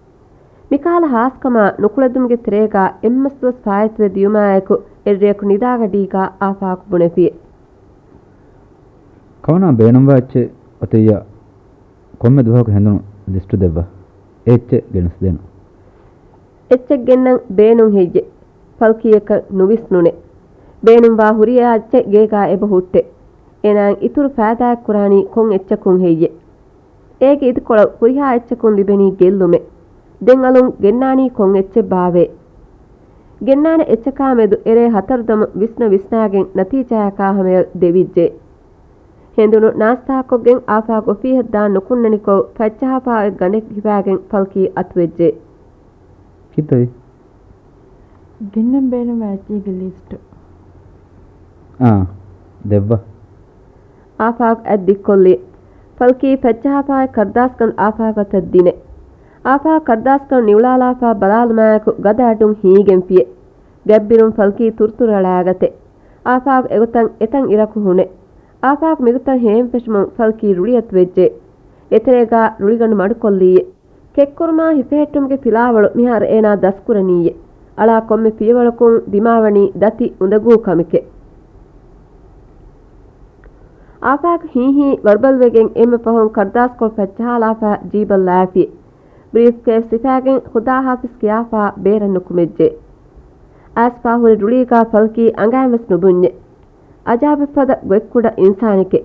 މިކަހަލަ ހާސްކަމާ ނުކުޅެދުމުގެ ތެރޭގާ އެއްމަސްދުވަސް ފާއިތުވެ ދިޔުމާއެކު، އެއްރެއަކު ނިދާގަޑީގާ އާފާގު ބުނެފިއޭ. ކަމަނާ ބޭނުންވާ އެއްޗެއް އޮތިއްޔާ، ކޮންމެ ދުވަހަކު ހެނދުނު ލިސްޓު ދެއްވާ. އެ އެއްޗެއް ގެނެސްދޭނަން. އެއްޗެއް ގެންނަން ބޭނުން ހެއްޔެ؟ ފަލްކީއަކަށް ނުވިސްނުނެ. ބޭނުންވާ ހުރިހާ އެއްޗެއް ގޭގާ އެބަ ހުއްޓެ. އޭނާއަށް އިތުރު ފައިދާއެއް ކުރާނީ ކޮން އެއްޗަކުން ހެއްޔެ؟ އޭގެ އިދިކޮޅަށް ހުރިހާ އެއްޗަކުން ލިބެނީ ގެއްލުމެއް. ދެން އަލުން ގެންނާނީ ކޮން އެއްޗެއް ބާވޭ؟ ގެންނާނެ އެއްޗަކާ މެދު އެރޭ ހަތަރު ދަމު ވިސްނަ ވިސްނާގެން ނަތީޖާއަކާ ހަމަޔަށް ދެވިއްޖެ. ހެނދުނު ނާސްތާކޮށްގެން އާފާގު އޮފީހަށް ދާން ނުކުންނަނިކޮށް ފައްޗަހާފާ އޮތް ގަނޑެއް ހިފާގެން ފަލްކީ އަތުވެއްޖެ. ކިތައް؟ ގެންނަން ބޭނުންވާ އެއްޗެއްގެ ލިސްޓު. އާ، ދެއްވާ. އާފާގު އަތް ދިއްކޮށްލި. ފަލްކީ ފައްޗަހާފާ އޮތް ކަރުދާސްގަނޑު އާފާގު އަތަށް ދިނެ. އާފާގު ކަރުދާސްގަނޑު ނިއުޅާލާފާ ބަލާލުމާއެކު ގަދަ އަޑުން ހީގެންފިއެ. ގަތްބިރުން ފަލްކީ ތުރުތުރު އަޅާގަތެ. އާފާގު އެގޮތަށް އެތަން އިރަކު ހުނެ. އާފާގު މިގޮތަށް ހޭންފެށުމުން ފަލްކީ ރުޅިއަތުވެއްޖެ. އެތެރޭގާ ރުޅިގަނޑު މަޑުކޮށްލީއެ. ކެއްކުރުމާ ހިފެހެއްޓުމުގެ ފިލާވަޅު މިހާރު އޭނާ ދަސްކުރަނީއެ. އަޅާ ކޮންމެ ފިޔަވަޅަކުން ދިމާވަނީ ދަތި އުނދަގޫ ކަމެކެ. އާފާގު ހީހީ ވަރުބަލިވެގެން އެންމެ ފަހުން ކަރުދާސްކޮޅު ފައްޗަހާލާފާ ޖީބަށް ލާފި. ބްރީފްކޭސް ހިފާގެން ޚުދާ ހާފިޒް ކިޔާފާ ބޭރަށް ނުކުމެއްޖެ. އައިސްފާ ހުރި ރުޅީގާ ފަލްކީ އަނގައިންވެސް ނުބުންޏެ. އަޖާބެއްފަދަ ގޮތްކުޑަ އިންސާނެކެ.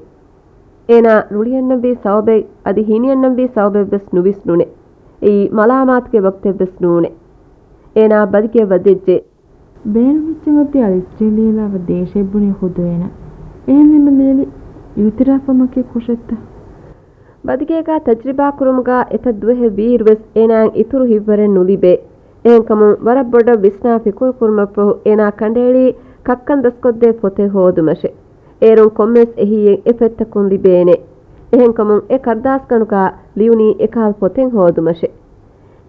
އޭނާ ރުޅިއަންނަންވީ ސަބަބެއް އަދި ހިނިއަންނަންވީ ސަބަބެއްވެސް ނުވިސްނުނެ. އެއީ މަލާމާތުގެ ވަގުތެއްވެސް ނޫނެ. އޭނާ ބަދިގެއަށް ވަދެއްޖެ. ބޭނުން އެއްޗެއް އޮތީ އަދި ލިސްޓެއް ލިޔެލާފަ ދޭށޭ ބުނީ ޚުދު އޭނާ. އެހެންވީމަ ލިޔެލި. އިއުތިރާފުވުމަކީ ކުށެއްތަ؟ ބަދިގޭގާ ތަޖްރިބާ ކުރުމުގާ އެތައް ދުވަހެއް ވީއިރުވެސް އޭނާއަށް އިތުރު ހިތްވަރެއް ނުލިބޭ. އެހެންކަމުން ވަރަށް ބޮޑަށް ވިސްނާ ފިކުރު ކުރުމަށްފަހު އޭނާ ކަނޑައެޅީ ކައްކަން ދަސްކޮށްދޭ ފޮތެއް ހޯދުމަށެ. އޭރުން ކޮންމެސް އެހީއެއް އެ ފޮތްތަކުން ލިބޭނެ. އެހެންކަމުން އެ ކަރުދާސްގަނޑުގާ ލިޔުނީ އެކަހަލަ ފޮތެއް ހޯދުމަށެ.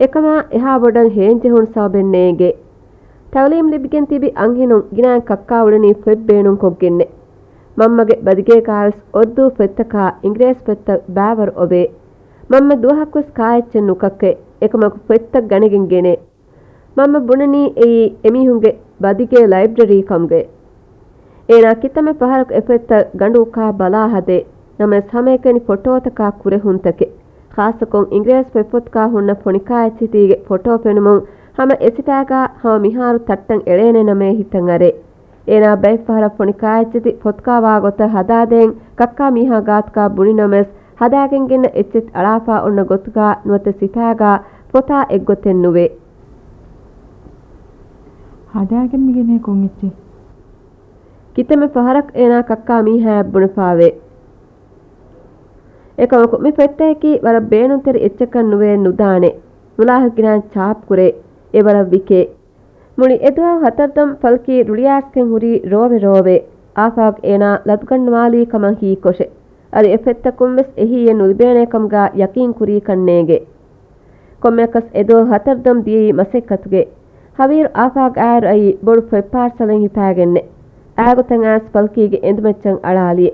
އެކަމާ އެހާ ބޮޑަށް ހޭންޖެހުނު ސަބަބެއް ނޭނގޭ. ތައުލީމް ލިބިގެން ތިބި އަންހެނުން ގިނައިން ކައްކާ އުޅެނީ ފޮތް ބޭނުންކޮށްގެންނެ. މަންމަގެ ބަދިގޭގާވެސް އުރްދޫ ފޮތްތަކާ އިނގިރޭސި ފޮތްތައް ބާވަރު އޮވޭ. މަންމަ ދުވަހަކުވެސް ކާއެއްޗެއް ނުކައްކައެ. އެކަމަކު ފޮތްތައް ގަނެގެން ގެނޭ. މަންމަ ބުނަނީ އެއީ އެމީހުންގެ ބަދިގޭ ލައިބްރަރީ ކަމުގައި. އޭނާ ކިތަންމެ ފަހަރަކު އެ ފޮތްތައް ގަނޑު އުކާ ބަލާ ހަދޭ. ނަމަވެސް ހަމައެކަނި ފޮޓޯތަކާ ކުރެހުންތަކެއް. ޚާއްޞަކޮށް އިނގިރޭސި ފޮތްފޮތުގާ ހުންނަ ފޮނިކާއެއްޗިތީގެ ފޮޓޯ ފެނުމުން ހަމަ އެސިފައިގާ ހަމަ މިހާރު ތައްޓަން އެޅޭނެ ނަމޭ ހިތަށް އަރޭ. އޭނާ ބައެއްފަހަރަށް ފޮނިކާއެއްޗިތި ފޮތުގާ ވާގޮތަށް ހަދާދޭން ކައްކާ މީހާ ގާތުގާ ބުނި ނަމަވެސް، ހަދާގެން ގެންނަ އެއްޗެތި އަޅާފާ އޮންނަ ގޮތުގާ ނުވަތަ ސިފައިގާ ފޮތާ އެއްގޮތެއް ނުވޭ. ހަދާގެން މިގެނޭ ކޮން އެއްޗެއް؟ ކިތަންމެ ފަހަރަކު އޭނާ ކައްކާ މީހާއަށް ބުނެފާވޭ. އެކަމަކު މި ފޮތްތަކަކީ ވަރަށް ބޭނުންތެރި އެއްޗަކަށް ނުވެ ނުދާނެ. ނުލާހިކު ގިނައިން ޗާޕްކުރޭ. އެވަރަށް ވިކޭ. މުޅި އެދުވަހު ހަތަރުދަން ފަލްކީ ރުޅިއާސްގެން ހުރީ ރޯވެ ރޯވެ. އާފާގު އޭނާ ލަދުގަންނަވާލީ ކަމަށް ހީކޮށެ. އަދި އެ ފޮތްތަކުން ވެސް އެހީއެއް ނުލިބޭނޭ ކަމުގާ ޔަޤީން ކުރީކަން ނޭނގެ. ކޮންމެއަކަސް އެދުވަހު ހަތަރުދަން ދިޔައީ މަސައްކަތުގައި. ހަވީރު އާފާގު އާއިރު އައީ ބޮޑު ފޮތް ޕާރްސަލެއް ހިފާގެންނެ. އާގޮތަށް އައިސް ފަލްކީގެ އެނދުމައްޗަށް އަޅާލިއެ.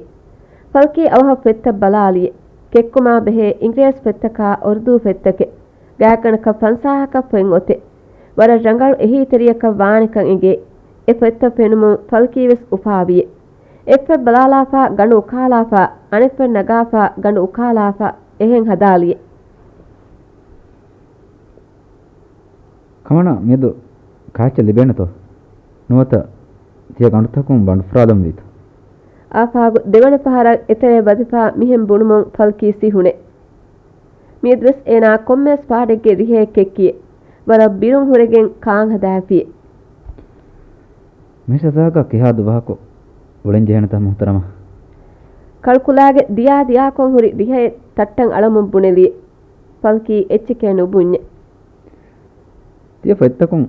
ފަލްކީ އަވަހަށް ފޮތްތައް ބަލާލިއެ. ކެއްކުމާ ބެހޭ އިނގިރޭސި ފޮތްތަކާ އުރުދޫ ފޮތްތަކެއް. ގާތްގަނޑަކަށް ފަންސާހަކަށް ފޮތް އޮތެ. ވަރަށް ރަނގަޅު އެހީތެރިޔަކަށް ވާނެކަން އެނގޭ. އެ ފޮތްތައް ފެނުމުން ފަލްކީވެސް އުފާވިއެ. އެއްފޮތް ބަލާލާފާ ގަނޑު އުކާލާފާ، އަނެއްފޮތް ނަގާފާ ގަނޑު އުކާލާފާ އެހެން ހަދާލިއެ. ކަމަނާ މިއަދު ކާއެއްޗެއް ލިބޭނެތޯ؟ ނުވަތަ ތިޔަ ގަނޑުތަކުން ބަނޑުފުރާލަންވީތަ؟ އާފާގު ދެވަނަ ފަހަރަށް އެތެރެ ވަދެފާ މިހެން ބުނުމުން ފަލްކީ ސިހުނެ. މިއަދުވެސް އޭނާ ކޮންމެސް ފާޑެއްގެ ރިހައެއް ކެއްކިއެ. ވަރަށް ބިރުން ހުރެގެން ކާން ހަދާފިއެ. މި ސަޒާގަ ކިހާ ދުވަހަކު އުޅެން ޖެހޭނެތަ މުހުތަރަމާ؟ ކަޅުކުލާގެ ދިޔާ ދިޔާކޮށް ހުރި ރިހައެއް ތައްޓަން އަޅަމުން ބުނެލިއެ. ފަލްކީ އެއްޗެކޭ ނުބުންޏެ. ތިޔަ ފޮތްތަކުން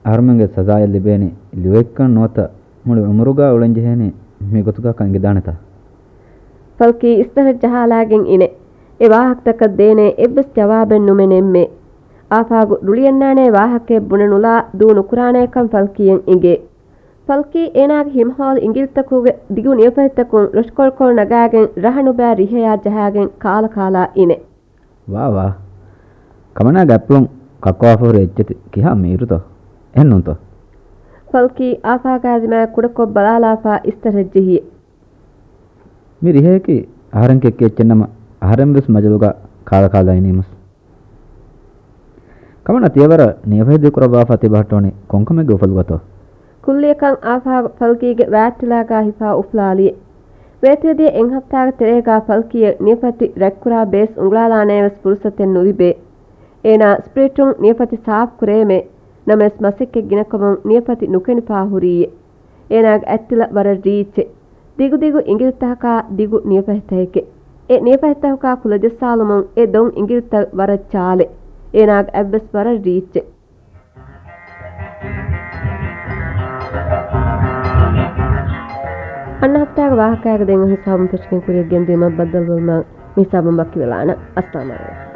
އަހަރުމެންގެ ސަޒާއެއް ލިބޭނީ ލިޔުއެއްކަން ނުވަތަ މުޅި އުމުރުގާ އުޅެންޖެހޭނީ މި ގޮތުގާކަން އެނގިދާނެތާ؟ ފަލްކީ އިސްތަށަށް ޖަހާލާގެން އިނެ. އެ ވާހަކަތަކަށް ދޭނޭ އެއްވެސް ޖަވާބެއް ނުމެ ނެއްމޭ. އާފާގު ރުޅިއަންނާނޭ ވާހަކައެއް ބުނެ ނުލާ ދޫ ނުކުރާނޭކަން ފަލްކީއަށް އެނގޭ. ފަލްކީ އޭނާގެ ހިމަހޯލި އިނގިލިތަކުގެ ދިގު ނިޔަފަތިތަކުން ރޮށިކޮޅުކޮޅު ނަގާގެން ރަހަ ނުބައި ރިހަޔާ ޖަހާގެން ކާލަ ކާލާ އިނެ. ވާ ވާ. ކަމަނާގެ އަތްޕުޅުން ކައްކަވާފަ ހުރި އެއްޗެތި ކިހާ މީރުތޯ؟ އެހެންނޫންތޯ؟ ފަލްކީ އާފާގާ ދިމާ ކުޑަކޮށް ބަލާލާފާ އިސްތަށަށް ޖެހިއެ. މި ރިހަޔަކީ އަހަރެން ކެއްކި އެއްޗެއްނަމަ، އަހަރެން ވެސް މަޖަލުގަ ކާލަ ކާލަ އިނީމުސް. ކަމަނާ ތިޔަވަރަށް ނިޔަފަތި ދިގުކުރައްވާފާ ތިބަހައްޓޯނީ ކޮންކަމެއްގެ އުފަލުގަތޯ؟ ކުއްލިއަކަށް އާފާގު ފަލްކީގެ ވާތްތިލާގާ ހިފާ އުފުލާލިއެ. ވޭތިލަދިޔަ އެއްހަފްތާގެ ތެރޭގާ ފަލްކީއަށް ނިޔަފަތި ރަތްކުރާ ބޭސް އުނގުޅާލާނޭވެސް ފުރުސަތެއް ނުލިބޭ. އޭނާ ސްޕްރިޓުން ނިޔަފަތި ސާފުކުރޭމޭ. ނަމަވެސް މަސައްކަތް ގިނަކަމުން ނިޔަފަތި ނުކެނޑިފާ ހުރީއެ. އޭނާގެ އަތްތިލަ ވަރަށް ރީއްޗެ. ދިގުދިގު އިނގިލިތަކަކާ ދިގު ނިޔަފަތިތަކެކެ. އެ ނިޔަފަތިތަކުގާ ކުލަ ޖައްސާލުމުން އެ ދޮން އިނގިލިތައް ވަރަށް ޗާލެ. އޭނާގެ އަތްވެސް ވަރަށް ރީއްޗެ. އަންނަ ހަފްތާގެ ވާހަކައިގެ ދެން ހިސާބުން ފެށިގެން ކުރިއަށް ގެންދިއުމަށް ބައްދަލުވުމަށް މި ހިސާބުން ވަކިވެލާނަން. އައްސަލާމު ޢަލައިކުމް.